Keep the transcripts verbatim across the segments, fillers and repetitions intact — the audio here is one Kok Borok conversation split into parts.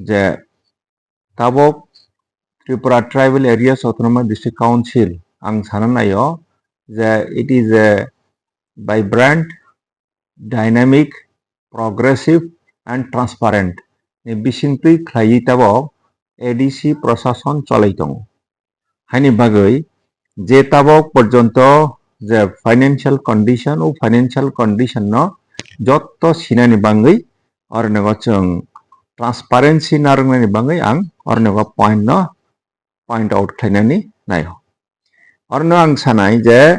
je tabok Tripura Tribal Areas Autonomous District Council ang sana naio je it is a vibrant, dynamic, progressive and transparent ni bisingtwi khlaiwi tabok A D C prosason cholai tongo. Haini bagwi je tabok porjonto je financial condition, o financial condition no jotto sinani bagwi orni o chwng transparency narwknani bagwi ang orni o point no point out khlainani naio. Orno ang sanai je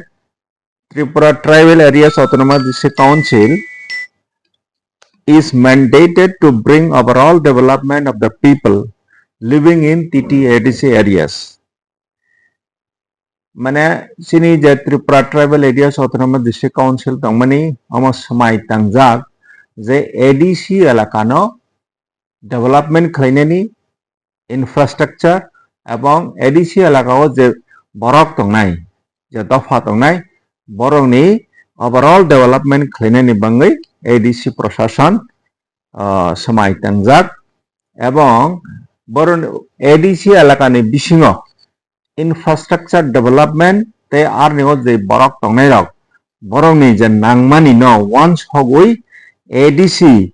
Tripura Tribal Areas Autonomous District Council is mandated to bring overall development of the people living in T T A D C areas. Mane chini je Tripura Tribal Areas Autonomous District Council tongmani omo swmai tangjak je A D C elakano development khlainani infrastructure ebong A D C elakao je borok tongnai, je dopha tongnai, borokni overall development khlainani bagwi A D C prosason, ah, swmai tangjak ebong borok A D C elakani bisingo infrastructure development tei arni o je borok tongnai rok borokni je nangmani no wansogwi A D C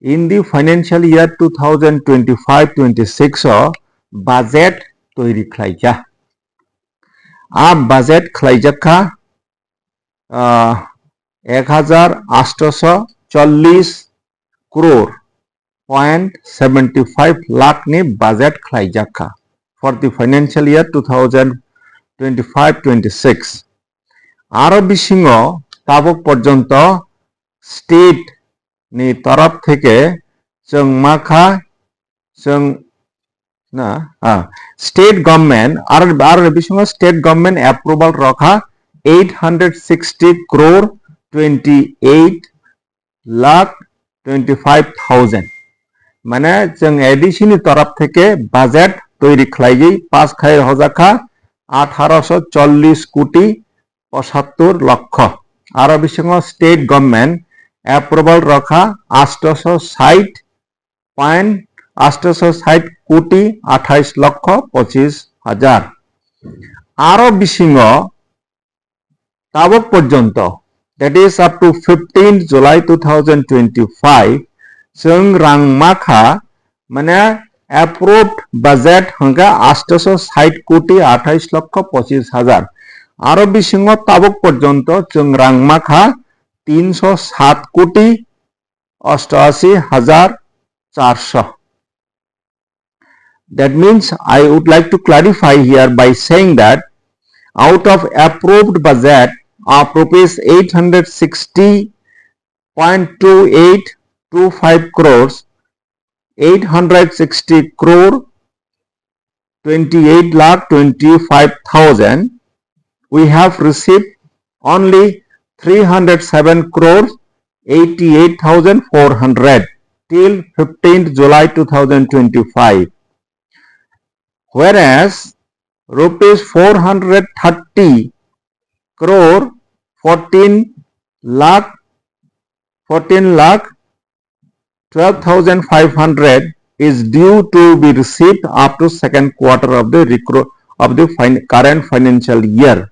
in the financial year two thousand twenty-five twenty-six o budget toiri khlaikha. A budget khlaijakha, ah, ek hajar atsho chollish crore point seventy five lakh ni budget khlaijakha for the financial year two thousand twenty-five twenty-six. Aro bisingo tabok porjonto state ni torop theke chwng makha, chwng na, ah, state government, aro, aro bisingo state government approval rokha eight hundred sixty crore twenty eight lakh twenty five thousand. Mane chwng A D C ni torop theke budget toiri khlaiwi pass khai hojakha atharo chollish koti pochattor lokho. Aro bisingo state government approval rokha atsho sait point atsho sait koti athais lokho pochis hajar. Aro bisingo tabok porjonto, that is up to fifteenth July two thousand twenty-five, chwng rang makha, mane approved budget hwnkha atsho sait koti athais lokho pochis hajar. Aro bisingo tabok porjonto chwng rang makha tinsho sat koti ostashi hajar charsho. That means I would like to clarify here by saying that out of approved budget of rupees eight hundred sixty point two eight two five crores, eight hundred sixty crore twenty-eight lakh twenty-five thousand, we have received only three hundred seven crore eighty-eight thousand four hundred till fifteenth July two thousand twenty-five, whereas rupees four hundred thirty crore fourteen lakh, fourteen lakh twelve thousand five hundred is due to be received up to second quarter of the recro-, of the fin-, current financial year.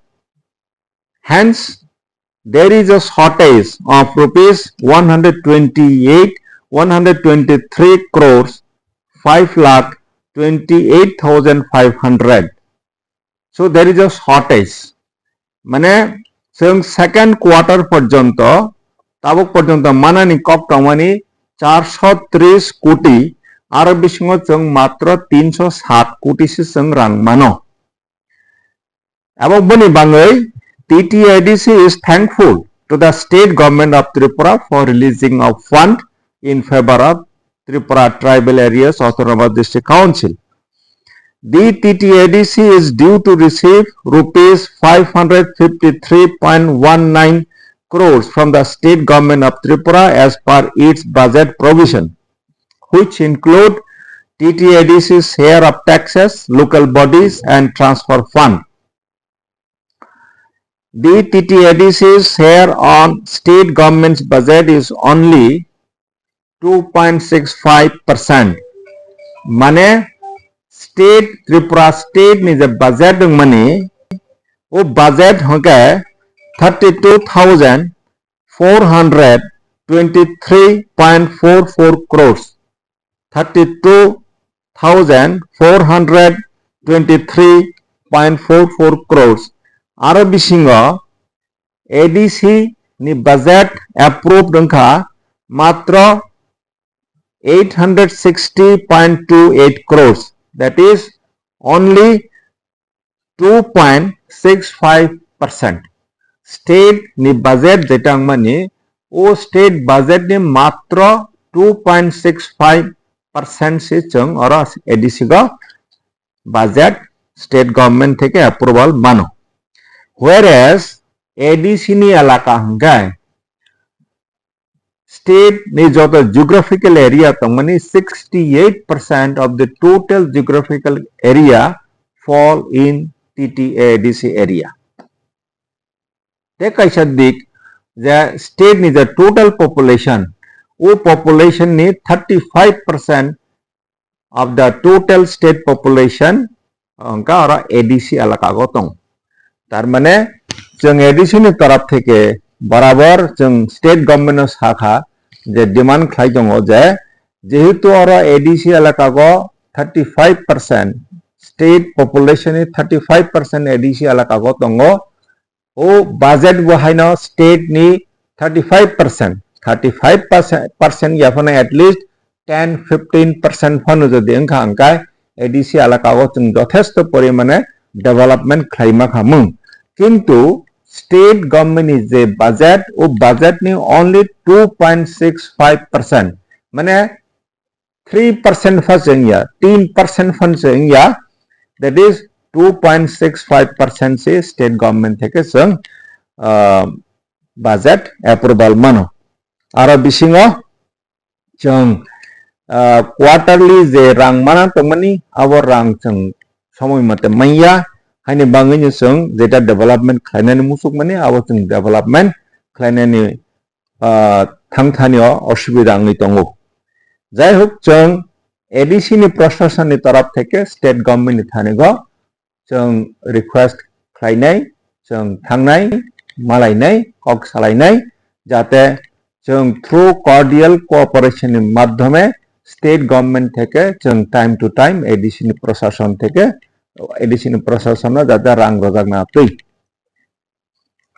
Hence, there is a shortage of rupees one hundred twenty-eight, one hundred twenty-three crores, five lakh twenty-eight thousand five hundred. So there is a shortage. Mane, chwng second quarter porjonto, tabok porjonto manani kok tongmani charsho tris koti, aro bisingo chwng matro tinsho sat koti se chwng rang mano. Abo boni bangwi T T A D C is thankful to the state government of Tripura for releasing of fund in favor of Tripura Tribal Areas Autonomous District Council. The T T A D C is due to receive rupees five hundred fifty-three point one nine crores from the state government of Tripura as per its budget provision, which include T T A D C's share of taxes, local bodies and transfer fund. The T T A D C's share on state government's budget is only two point six five percent. Mane state, Tripura state ni je budget wngmani, o budget hwnkhe thirty two thousand four hundred twenty three point four four crores, thirty two thousand four hundred twenty three point four four crores. Aro bisingo A D C ni budget approved wngkha matro eight hundred sixty point two eight crores, that is only two point six five percent. State ni budget jeta wngmani, o state budget ni matro two point six five percent se chwng oro A D C go budget state government theke approval mano. Whereas A D C ni elaka hwnkhe state ni joto geographical area tongmani sixty eight percent of the total geographical area fall in T T A D C area. Te kaisa dik je state ni je total population, o population ni thirty five percent of the total state population wngkha oro A D C elaka go tong. Tar mane chwng A D C ni torop theke borabor chwng state government no sakha je demand khlai tongo je jehetu oro A D C elaka go thirty five percent, state population ni thirty five percent A D C elaka go tongo, o budget bo haino state ni thirty five percent, thirty five percent ya phano at least ten fifteen percent phano jodi wngkha hwnkhe A D C elaka o chwng jothesto porimane development khlaima kha mung. Kintu state government ni je budget, o budget ni only two point six five percent, mane three percent pha se wngya, tin percent phan se wngya, that is two point six five percent se state government theke chwng, ah, budget approval mano. Aro bisingo chwng, ah, quarterly je rang mana tongmani, abo rang chwng somoi mate manya, haini bagwino chwng jeta development khlainani musukmani, abo chwng development khlainani, ah, thangthanio osubida wngwi tongo. Jai hok, chwng A D C ni proshashan ni torop theke state government ni thanigo chwng request khlainai, chwng thangnai, malainai, kok salainai, jate chwng through cordial cooperation ni madhyome state government theke chwng time to time A D C ni proshashan theke, A D C ni proshashan no jate rang rojak na twi.